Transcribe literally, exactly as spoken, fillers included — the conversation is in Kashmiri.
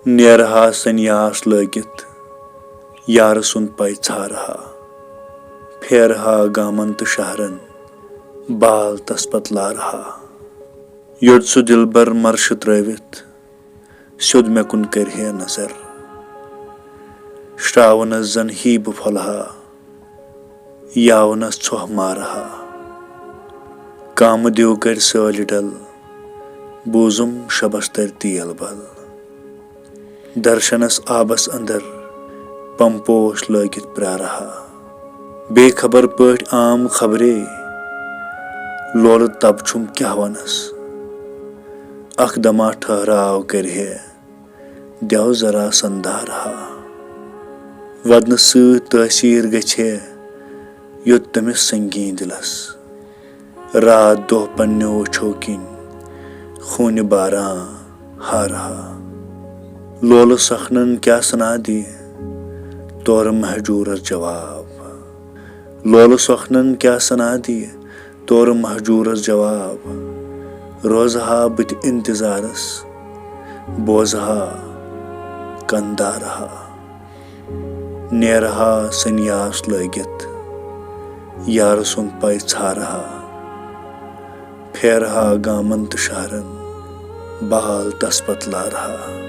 نیرٕ ہا سنیاس لٲگِتھ، یارٕ سُنٛد پے ژھارٕ ہا۔ پھیرٕ ہا گامن تہٕ شہرن، بال تس پتہٕ لارٕ ہا۔ یوٚت سُہ دلبر مرشہٕ ترٲوِتھ، سیوٚد مےٚ کُن کرِ ہے نظر۔ شراونس زن ہی بہٕ پھۄلہٕ ہا، یاونس ژھۄہ مارٕ ہا۔ کامہٕ دیو کرِ سٲلۍ ڈل، بوٗزُم شبس ترِ تیل بل۔ درشنس آبس اندر، پمپوش لٲگِتھ پیارٕ ہا۔ بے خبر پٲٹھۍ عام خبرے، لولہٕ تب چھُم کیاہ ونس۔ اکھ دما ٹھہراو کرِ ہے، دیو ذرا سندار ہا۔ ودنہٕ سۭتۍ تٲثیر گژھِ ہے، یوٚت تٔمِس سنگین دلس۔ راتھ دۄہ پننیو أچھو کِنۍ، خوٗنہِ باران ہارٕ ہا۔ لولہٕ سۄکھنن کیاہ سنا دِ، تورٕ مہجوٗرس جواب۔ لولہٕ سۄکھنن کیاہ سنا دِ، تورٕ مہجوٗرس جواب۔ روزٕ ہا بہٕ تہِ انتظارس، بوزٕ ہا کندارٕ ہا۔ نیرٕ ہا سنیاس لٲگِتھ، یارٕ سُنٛد پے ژھارٕ ہا۔ پھیرٕ ہا گامن تہٕ شہرن، بال تس پتہٕ لارٕ ہا۔